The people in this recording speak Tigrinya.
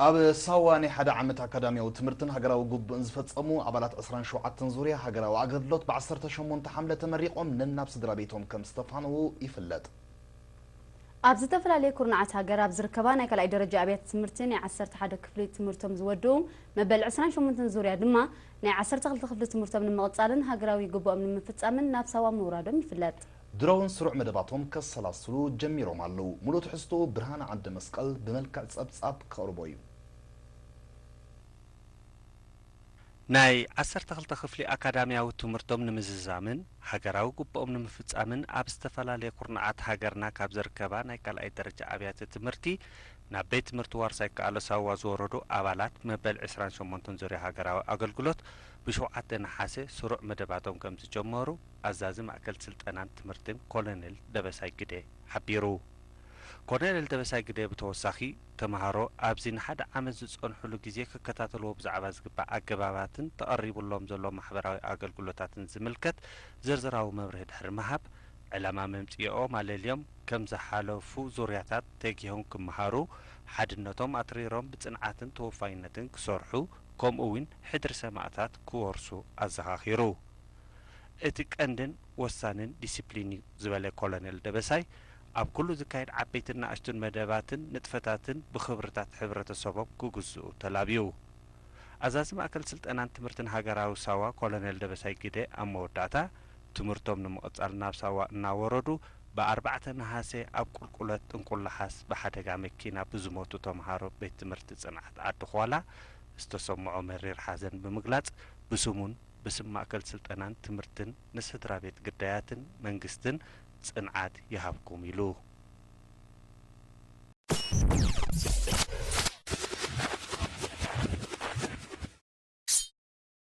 ኣብ ሳዋ ናይ ሓደ ዓመት ኣካዳሚያዊ ትምህርትን ሃገራዊ ግቡእን ዝፈጸሙ ኣባላት ዕስራን ሸውዓተን ዙርያ ሃገራዊ ኣገልግሎት ብ ዓሰርተ ሸሞንተ ሓምለ ተመሪቖም ነናብ ስድራ ቤቶም ከም ዝተፋነዉ ይፍለጥ። ኣብ ዝተፈላለየ ኩርናዓት ሃገር ኣብ ዝርከባ ናይ ካልኣይ ደረጃ ኣብያተ ትምህርቲ ናይ ዓሰርተ ሓደ ክፍሊ ትምህርቶም ዝወድኡ፣ መበል ዕስራን ሸሞንተን ዙርያ ድማ ናይ ዓሰርተ ክልተ ክፍሊ ትምህርቶም ንምቕጻልን ሃገራዊ ግቡኦም ንምፍጻምን ናብ ሳዋ ምውራዶም ይፍለጥ። ድሮ እውን ስሩዕ መደባቶም ከሰላስሉ ጀሚሮም ኣለዉ። ሙሉእ ትሕዝትኡ ብርሃነ ዓንደ መስቀል ብመልክዕ ጸብጻብ ከቕርቦ እዩ። ናይ ዓሰርተ ክልተ ክፍሊ ኣካዳሚያዊ ትምህርቶም ንምዝዛምን ሃገራዊ ግቡኦም ንምፍጻምን ኣብ ዝተፈላለየ ኩርናዓት ሃገርና ካብ ዝርከባ ናይ ካልኣይ ደረጃ ኣብያተ ትምህርቲ ናብ ቤት ትምህርቲ ዋርሳይ ከኣሎ ሳዋ ዝወረዱ ኣባላት መበል ዕስራን ሸሞንተን ዙርያ ሃገራዊ ኣገልግሎት ብሸውዓተ ነሓሰ ስሩዕ መደባቶም ከም ዝጀመሩ ኣዛዚ ማእከል ስልጠናን ትምህርትን ኮሎኔል ደበሳይ ግደ ሓቢሩ። ኮሎኔል ደበሳይ ግደ ብተወሳኺ፣ ተምሃሮ ኣብዚ ንሓደ ዓመት ዝጸንሑሉ ግዜ ክከታተልዎ ብዛዕባ ዝግባእ ኣገባባትን ተቐሪቡሎም ዘሎ ማሕበራዊ ኣገልግሎታትን ዝምልከት ዝርዝራዊ መብርሂ ድሕሪ ምሃብ፣ ዕላማ መምጽኢኦ ማለልዮም ከም ዝሓለፉ ዙርያታት ተጊሆም ክመሃሩ፣ ሓድነቶም ኣትሪሮም ብጽንዓትን ተወፋይነትን ክሰርሑ፣ ከምኡ እውን ሕድሪ ሰማእታት ክወርሱ ኣዘኻኺሩ። እቲ ቀንድን ወሳንን ዲሲፕሊን እዩ ዝበለ ኮሎኔል ደበሳይ፣ ኣብ ኩሉ ዝካየድ ዓበይትን ንኣሽቱን መደባትን ንጥፈታትን ብኽብርታት ሕብረተሰቦም ክግዝኡ ተላብዩ። ኣዛዚ ማእከል ስልጠናን ትምህርትን ሃገራዊ ሳዋ ኮሎኔል ደበሳይ ግደ ኣብ መወዳእታ፣ ትምህርቶም ንምቕጻል ናብ ሳዋ እናወረዱ፣ ብኣርባዕተ ነሓሰ ኣብ ቁልቁለት ጥንቁላሓስ ብሓደጋ መኪና ብዝሞቱ ተምሃሮ ቤት ትምህርቲ ጽንዓት ዓዲ ኳላ ዝተሰምዖ መሪር ሓዘን ብምግላጽ፣ ብስሙን ብስም ማእከል ስልጠናን ትምህርትን ንስድራ ቤት ግዳያትን መንግስትን ጽንዓት ይሃብኩም ኢሉ።